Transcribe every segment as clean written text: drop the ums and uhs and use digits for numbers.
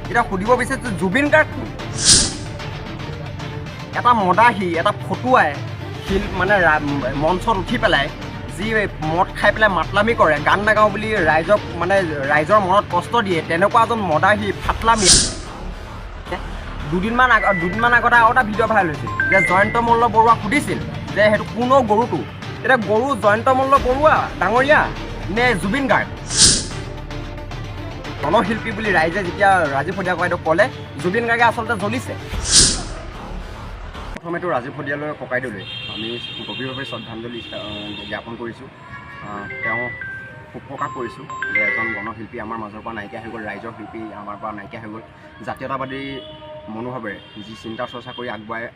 এতিয়া সুধিব বিচাৰিছোঁ জুবিন গাৰ্গ কোন? এটা মদাহী, এটা ফটুৱাই শিল মানে মঞ্চত উঠি পেলাই যি মদ খাই পেলাই মাতলামি কৰে, গান নাগাওঁ বুলি ৰাইজক মানে ৰাইজৰ মনত কষ্ট দিয়ে, তেনেকুৱা এজন মদাহী ফাটলামি। দুদিনমান আগতে আৰু এটা ভিডিঅ' ভাইৰেল হৈছিল যে জয়ন্ত মল্ল বৰুৱাক সুধিছিল যে সেইটো কোনো গৰুটো, এতিয়া গৰু জয়ন্ত মল্ল বৰুৱা ডাঙৰীয়া নে জুবিন গাৰ্গ? গণশিল্পী বুলি ৰাইজে যেতিয়া ৰাজীৱ শদিয়া ককাইদেউক ক'লে, জুবিন গাৰ্গে আচলতে জ্বলিছে। প্ৰথমেতো ৰাজীৱ শদিয়ালৈ ককাইদেউলৈ আমি গভীৰভাৱে শ্ৰদ্ধাঞ্জলি জ্ঞাপন কৰিছোঁ। তেওঁ শোক প্ৰকাশ কৰিছোঁ যে এজন গণশিল্পী আমাৰ মাজৰ পৰা নাইকিয়া হৈ গ'ল, ৰাইজৰ শিল্পী আমাৰ পৰা নাইকিয়া হৈ গ'ল। জাতীয়তাবাদী মনোভাৱেৰে যি চিন্তা চৰ্চা কৰি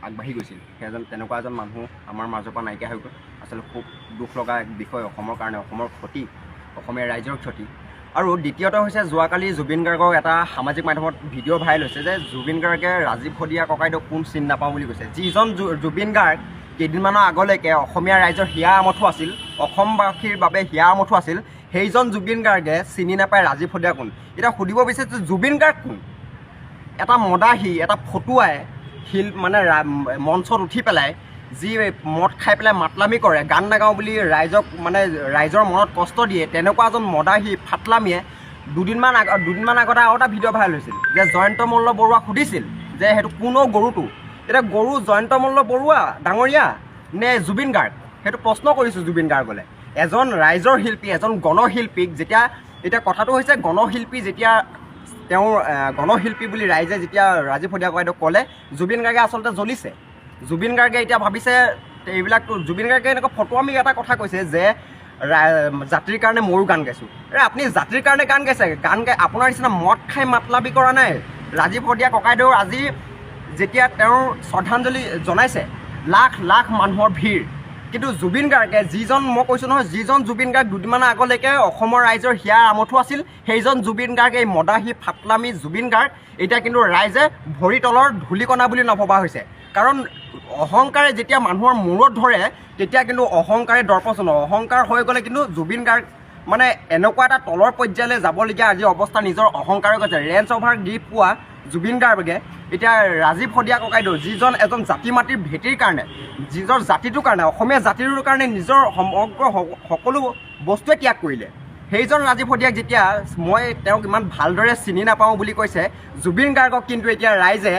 আগবাঢ়ি গৈছিল, সেইজন তেনেকুৱা এজন মানুহ আমাৰ মাজৰ পৰা নাইকিয়া হৈ গ'ল। আচলতে খুব দুখ লগা এক বিষয় অসমৰ কাৰণে, অসমৰ ক্ষতি, অসমীয়া ৰাইজৰ ক্ষতি। আৰু দ্বিতীয়তে হৈছে যোৱাকালি জুবিন গাৰ্গক এটা সামাজিক মাধ্যমত ভিডিঅ' ভাইৰেল হৈছে যে জুবিন গাৰ্গে ৰাজীৱ শদিয়া ককাইদেউক কোন চিনি নাপাওঁ বুলি কৈছে। যিজন জুবিন গাৰ্গ কেইদিনমানৰ আগলৈকে অসমীয়া ৰাইজৰ হিয়া আমঠু আছিল, অসমবাসীৰ বাবে হিয়া আমঠু আছিল, সেইজন জুবিন গাৰ্গে চিনি নাপায় ৰাজীৱ শদিয়া কোন। এতিয়া সুধিব বিচাৰিছোঁ জুবিন গাৰ্গ কোন? এটা মদাহী, এটা ফটুৱাই শিল মানে মঞ্চত উঠি পেলাই যি মদ খাই পেলাই মাতলামি কৰে, গান নাগাওঁ বুলি ৰাইজক মানে ৰাইজৰ মনত কষ্ট দিয়ে, তেনেকুৱা এজন মদাহী ফাটলামিয়ে দুদিনমান আগতে আৰু এটা ভিডিঅ' ভাইৰেল হৈছিল যে জয়ন্ত মল্ল বৰুৱাক সুধিছিল যে সেইটো কোনো গৰুটো, এতিয়া গৰু জয়ন্ত মল্ল বৰুৱা ডাঙৰীয়া নে জুবিন গাৰ্গ? সেইটো প্ৰশ্ন কৰিছোঁ জুবিন গাৰ্গলৈ। এজন ৰাইজৰ শিল্পী, এজন গণশিল্পীক যেতিয়া, এতিয়া কথাটো হৈছে গণশিল্পী যেতিয়া তেওঁৰ গণশিল্পী বুলি ৰাইজে যেতিয়া ৰাজীৱ শদিয়া ককাইদেউক ক'লে, জুবিন গাৰ্গে আচলতে জ্বলিছে। জুবিন গাৰ্গে এতিয়া ভাবিছে এইবিলাকতো, জুবিন গাৰ্গে এনেকুৱা ফটুৱামি এটা কথা কৈছে যে জাতিৰ কাৰণে ময়ো গান গাইছোঁ। আৰে আপুনি জাতিৰ কাৰণে গান গাইছে, গান গাই আপোনাৰ নিচিনা মদ খাই মাতলাবি কৰা নাই। ৰাজীৱ শদিয়া ককাইদেউৰ আজি যেতিয়া তেওঁৰ শ্ৰদ্ধাঞ্জলি জনাইছে, লাখ লাখ মানুহৰ ভিৰ, কিন্তু জুবিন গাৰ্গে যিজন, মই কৈছোঁ নহয়, যিজন জুবিন গাৰ্গ দুদিনমানৰ আগলৈকে অসমৰ ৰাইজৰ হিয়াৰ আমঠু আছিল, সেইজন জুবিন গাৰ্গ, এই মদাহী ফাটলামি জুবিন গাৰ্গ এতিয়া কিন্তু ৰাইজে ভৰি তলৰ ধূলিকণা বুলি নভবা হৈছে। কাৰণ অহংকাৰে যেতিয়া মানুহৰ মূৰত ধৰে, তেতিয়া কিন্তু অহংকাৰে দৰ্পচন, অহংকাৰ হৈ গ'লে কিন্তু জুবিন গাৰ্গ মানে এনেকুৱা এটা তলৰ পৰ্যায়লৈ যাবলগীয়া আজি অৱস্থা নিজৰ অহংকাৰে গৈছে। ৰেঞ্জ অভাৰ গিফ্ট পোৱা জুবিন গাৰ্গে এতিয়া ৰাজীৱ শদিয়া ককাইদেউ, যিজন এজন জাতি মাটিৰ ভেটিৰ কাৰণে, নিজৰ জাতিটোৰ কাৰণে, অসমীয়া জাতিটোৰ কাৰণে নিজৰ সমগ্ৰ সকলো বস্তুৱে ত্যাগ কৰিলে, সেইজন ৰাজীৱ শদিয়াক যেতিয়া মই তেওঁক ইমান ভালদৰে চিনি নাপাওঁ বুলি কৈছে, জুবিন গাৰ্গক কিন্তু এতিয়া ৰাইজে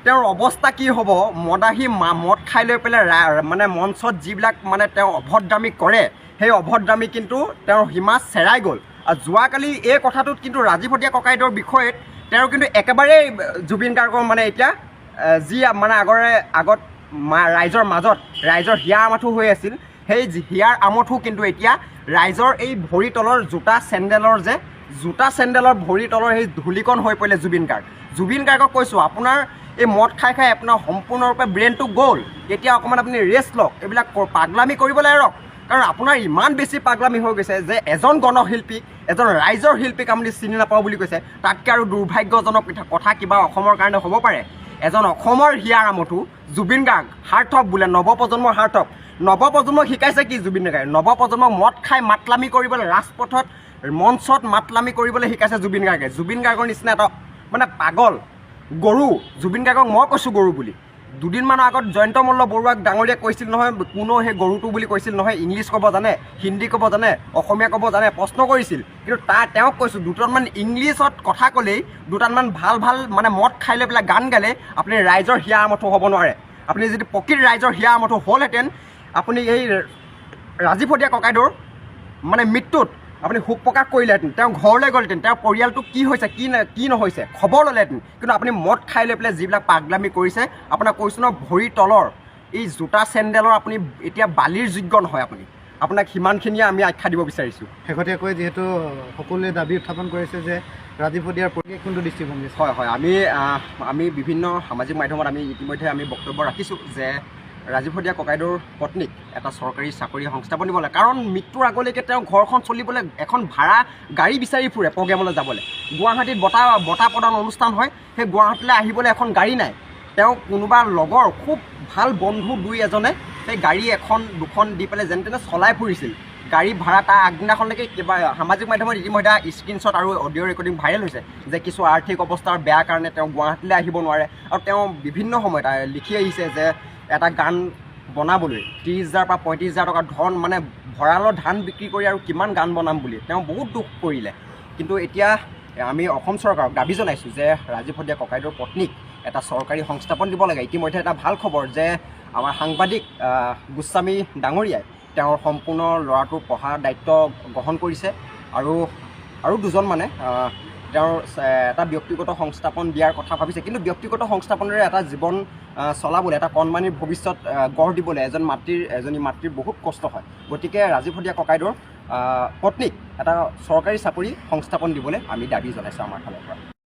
তেওঁৰ অৱস্থা কি হ'ব, মদাহী মদ খাই লৈ পেলাই মানে মঞ্চত যিবিলাক মানে তেওঁ অভদ্ৰামী কৰে, সেই অভদ্ৰামী কিন্তু তেওঁৰ সীমা চেৰাই গ'ল। আৰু যোৱাকালি এই কথাটোত কিন্তু ৰাজীৱ শদিয়া ককাইদেউৰ বিষয়ত তেওঁ কিন্তু একেবাৰেই জুবিন গাৰ্গৰ মানে এতিয়া যি মানে আগত ৰাইজৰ মাজত ৰাইজৰ হিয়াৰ আমঠু হৈ আছিল, সেই হিয়াৰ আমঠু কিন্তু এতিয়া ৰাইজৰ এই ভৰি তলৰ জোতা চেণ্ডেলৰ যে জোতা চেণ্ডেলৰ ভৰি তলৰ সেই ধূলিকণ হৈ পৰিলে জুবিন গাৰ্গ। জুবিন গাৰ্গক কৈছোঁ, আপোনাৰ এই মদ খাই খাই আপোনাৰ সম্পূৰ্ণৰূপে ব্ৰেইনটো গ'ল, এতিয়া অকণমান আপুনি ৰেষ্ট লওক, এইবিলাক পাগলামি কৰিবলৈ এৰক। কাৰণ আপোনাৰ ইমান বেছি পাগলামি হৈ গৈছে যে এজন গণশিল্পীক, এজন ৰাইজৰ শিল্পীক আপুনি চিনি নাপাওঁ বুলি কৈছে। তাতকৈ আৰু দুৰ্ভাগ্যজনক কথা কিবা অসমৰ কাৰণে হ'ব পাৰে? এজন অসমৰ হিয়াৰ আমঠু জুবিন গাৰ্গ, হাৰ্টথ্ৰব বোলে, নৱপ্ৰজন্মৰ হাৰ্টথ্ৰব। নৱপ্ৰজন্মক শিকাইছে কি জুবিন গাৰ্গে? নৱপ্ৰজন্মক মদ খাই মাতলামি কৰিবলৈ, ৰাজপথত মঞ্চত মাতলামি কৰিবলৈ শিকাইছে জুবিন গাৰ্গে। জুবিন গাৰ্গৰ নিচিনা এটা মানে পাগল গৰু, জুবিন গাৰ্গক মই কৈছোঁ গৰু বুলি। দুদিনমানৰ আগত জয়ন্ত মল্ল বৰুৱাক ডাঙৰীয়াক কৈছিল নহয়, কোনো সেই গৰুটো বুলি কৈছিল নহয়, ইংলিছ ক'ব জানে, হিন্দী ক'ব জানে, অসমীয়া ক'ব জানে, প্ৰশ্ন কৰিছিল। কিন্তু তেওঁক কৈছোঁ, দুটামান ইংলিছত কথা ক'লেই, দুটামান ভাল ভাল মানে মদ খাই লৈ পেলাই গান গালে আপুনি ৰাইজৰ হিয়া আমঠু হ'ব নোৱাৰে। আপুনি যদি প্ৰকৃত ৰাইজৰ হিয়া আমঠু হ'লহেঁতেন, আপুনি এই ৰাজীৱ শদিয়া ককাইদেউৰ মানে মৃত্যুত আপুনি শোক প্ৰকাশ কৰিলেহেঁতেন, তেওঁ ঘৰলৈ গ'লহেঁতেন, তেওঁৰ পৰিয়ালটো কি হৈছে কি নহৈছে খবৰ ল'লেহেঁতেন। কিন্তু আপুনি মদ খাই লৈ পেলাই যিবিলাক পাগলামি কৰিছে, আপোনাক কৈছোঁ নহয়, ভৰিৰ তলৰ এই জোতা চেণ্ডেলৰ আপুনি এতিয়া বালিৰ যোগ্য নহয়। আপোনাক সিমানখিনিয়ে আমি আখ্যা দিব বিচাৰিছোঁ। শেহতীয়াকৈ যিহেতু সকলোৱে দাবী উত্থাপন কৰিছে যে ৰাজীৱ শদিয়াৰ প্ৰতি কোনটো দৃষ্টিভংগী আছে? হয় হয়, আমি বিভিন্ন সামাজিক মাধ্যমত আমি ইতিমধ্যে আমি বক্তব্য ৰাখিছোঁ যে ৰাজীৱ শদিয়া ককাইদেউৰ পত্নীক এটা চৰকাৰী চাকৰি সংস্থাপন দিব লাগে। কাৰণ মৃত্যুৰ আগলৈকে তেওঁ ঘৰখন চলিবলৈ এখন ভাড়া গাড়ী বিচাৰি ফুৰে প্ৰগ্ৰেমলৈ যাবলৈ। গুৱাহাটীত বঁটা প্ৰদান অনুষ্ঠান হয়, সেই গুৱাহাটীলৈ আহিবলৈ এখন গাড়ী নাই। তেওঁ কোনোবা লগৰ খুব ভাল বন্ধু দুই এজনে সেই গাড়ী এখন দুখন দি পেলাই যেনে তেনে চলাই ফুৰিছিল। গাড়ী ভাড়া তাৰ আগদিনাখনলৈকে কিবা সামাজিক মাধ্যমত ইতিমধ্যে স্ক্ৰীনশ্বট আৰু অডিঅ' ৰেকৰ্ডিং ভাইৰেল হৈছে যে কিছু আৰ্থিক অৱস্থাৰ বেয়া কাৰণে তেওঁ গুৱাহাটীলৈ আহিব নোৱাৰে। আৰু তেওঁ বিভিন্ন সময়ত লিখি আহিছে যে এটা গান বনাবলৈ 30 হাজাৰৰ পৰা 35 হাজাৰ টকা ধন, মানে ভঁৰালৰ ধান বিক্ৰী কৰি আৰু কিমান গান বনাম বুলি তেওঁ বহুত দুখ কৰিলে। কিন্তু এতিয়া আমি অসম চৰকাৰক দাবী জনাইছোঁ যে ৰাজীৱ শদিয়া ককাইদেউৰ পত্নীক এটা চৰকাৰী সংস্থাপন দিব লাগে। ইতিমধ্যে এটা ভাল খবৰ যে আমাৰ সাংবাদিক গোস্বামী ডাঙৰীয়াই তেওঁৰ সম্পূৰ্ণ ল'ৰাটোৰ পঢ়াৰ দায়িত্ব গ্ৰহণ কৰিছে আৰু দুজন মানে তেওঁৰ এটা ব্যক্তিগত সংস্থাপন দিয়াৰ কথা ভাবিছে। কিন্তু ব্যক্তিগত সংস্থাপনেৰে এটা জীৱন চলাবলৈ, এটা কণমানিৰ ভৱিষ্যত গঢ় দিবলৈ এজনী মাতৃৰ বহুত কষ্ট হয়। গতিকে ৰাজীৱ শদিয়া ককাইদেউৰ পত্নীক এটা চৰকাৰী চাকৰি সংস্থাপন দিবলৈ আমি দাবী জনাইছোঁ আমাৰ ফালৰ পৰা।